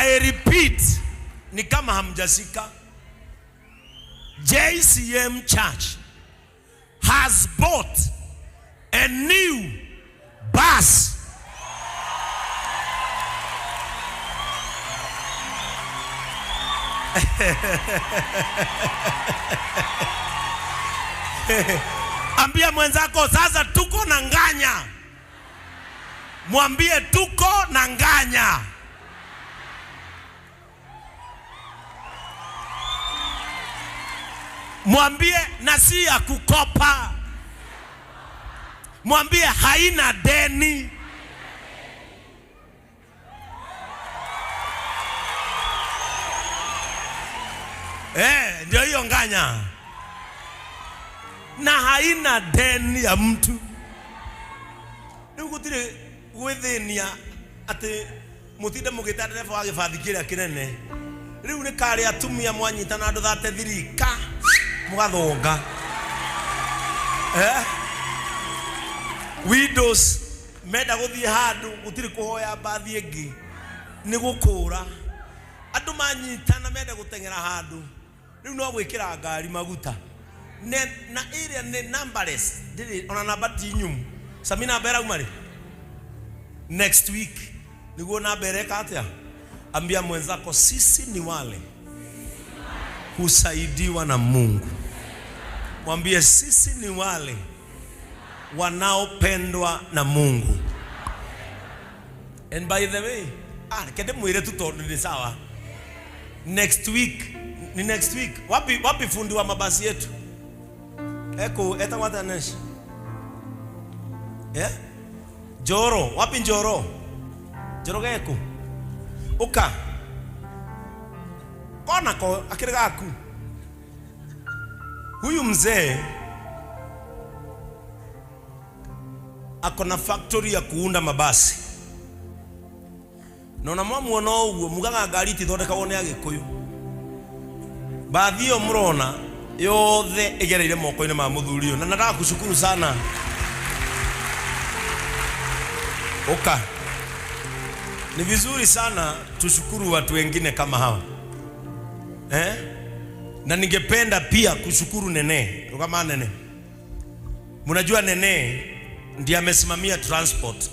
I repeat, ni kama hamjasika. JCM Church has bought a new bus. Ambia mwenzako sasa tuko na nganya. Mwambie tuko na nganya. Mwambie na si ya kukopa. Mwambie haina deni. Eh, ndio hiyo nganya, na haina deni ya mtu. Rĩu gũtirĩ gwĩthĩnia atĩ mũtinde mũgĩta ndereba wa gĩbathi kĩrĩa kĩnene. Rĩu nĩ karĩ atumia mwanyitana andũ 33 ka mũgathonga. Eh? Windows menda gũthiĩ handũ gũtirĩ kũhoya mbathi ĩngĩ nĩ gũkũra. Andũ manyitana menda gũteng'era handũ rĩu no gwĩkĩra ngari maguta. Ne, na ĩrĩa nĩ numberless, ndĩrĩ ona namba ti nyumu. Sami namba ĩrauma rĩ? Next week niguo namba ĩreka atĩa? Ambia mwenzako sisi ni wale husaidiwa na Mungu. Mwambie sisi ni wale wanaopendwa na Mungu. And by the way, reke ndĩmwĩre tu tondũ nĩ sawa. Next week, ni next week. Wapi wapi fundi wa mabasi yetu? Eko etagwo atĩa Nesh? Eh? Njoro, wapi Njoro? Njoro geku. Uka. Kona ko akĩrĩ gaku. Huyu mzee ako na factory ya kuunda mabasi. Na ona mwamuona ũguo mugaga ngari itithondekagwo nĩ Agĩkũyũ. Bathi ĩyo mũrona yothe ĩgereire moko-inĩ ma mũthuri ũyũ, na nataka kushukuru sana. Uka. Ni vizuri sana tushukuru watu wengine kama hawa. Eh? Na ningependa pia kushukuru Nene. Kama Nene. Mnajua Nene ndiye amesimamia transport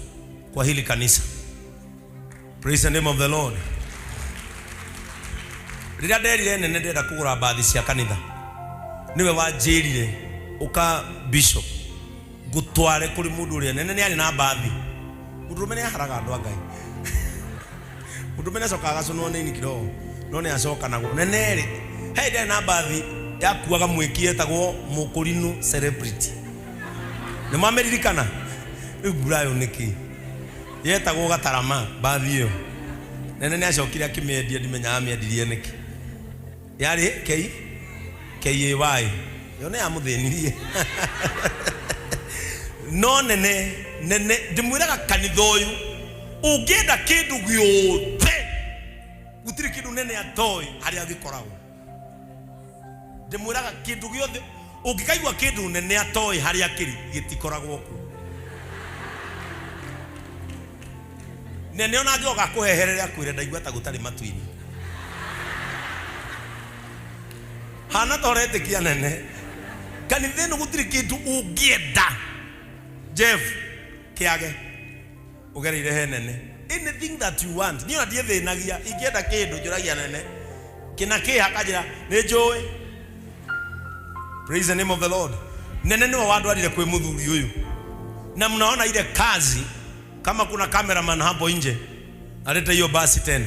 kwa hili kanisa. Praise the name of the Lord. Rĩrĩa nderire Nene ndĩrenda kũgũra mbathi cia kanitha, nĩwe wanjĩrire ũka bishop ngũtware kũrĩ mũndũ ũrĩa Nene nĩ arĩ na mbathi. Mũndũrũme nĩ aharaga andũ a Ngai. Mũndũrũme nĩ acokaga agacũnwo nĩ ini kidogo, no nĩ acokanagwo. Nene rĩ, he hĩndĩ arĩ na mbathi yakuaga mwĩki yetagwo Mũkũrinũ Celebrity. Nĩ mwamĩririkana? Rĩu mbura nĩkĩ? Yetagwo Gatarama mbathi ĩyo. Nene nĩ acokire akĩmĩendia, ndimenyaga amĩendirie nĩkĩ. Yarĩ K KAY. Yo nĩ yamũthĩnirie. No nene nene ndĩmwĩraga kanitha ũyũ ũngĩenda kĩndũ gĩothe gũtirĩ kĩndũ nene atoĩ harĩa gĩkoragwo. Ndĩmwĩraga kĩndũ gĩothe ũngĩkaigua kĩndũ nene atoĩ harĩa kĩrĩ gĩtikoragwo kuo. Nene ona angĩgoka kũheherere akwĩre ndaigua ta gũtarĩ matu-inĩ. Hana ta ũretĩkia nene. Kanitha ĩno gũtirĩ kĩndũ ũngĩenda Jeff kĩage ũgereire he nene. Anything that you want. Niĩ ona ndiĩthĩnagia, ingĩenda kĩndũ njũragia nene. Kĩna kĩha akanjĩra nĩ njũĩ. Praise the name of the Lord. Nene nĩwe wandwarire kwĩ mũthuri ũyũ. Na mnaona ile kazi, kama kuna cameraman hapo nje alete hiyo basi tena.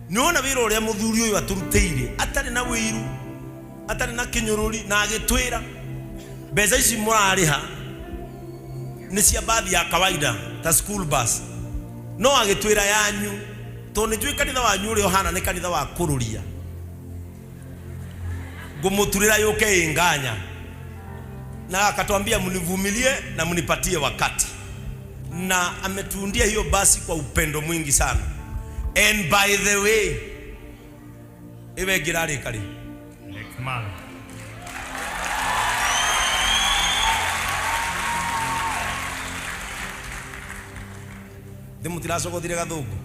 Nĩwona wĩra ũrĩa mũthuri ũyũ atũrutĩire atarĩ na wĩiru, atarĩ na kĩnyũrũri, na agĩtwĩra mbeca ici mũrarĩha nĩ cia bathi ya kawaida ta school bus, no agĩtwĩra yanyu tondũ nĩ njũĩ kanitha wanyu ũrĩa ũhana nĩ kanitha wa kũrũria, ngũmũturĩra yũke ĩnganya, na akatwambia mnivumilie na mnipatie wakati, na ametuundia hiyo basi kwa upendo mwingi sana. And by the way, iwe ngirarĩka rĩ? Next month. Thĩ mũtiracogothire gathũngũ.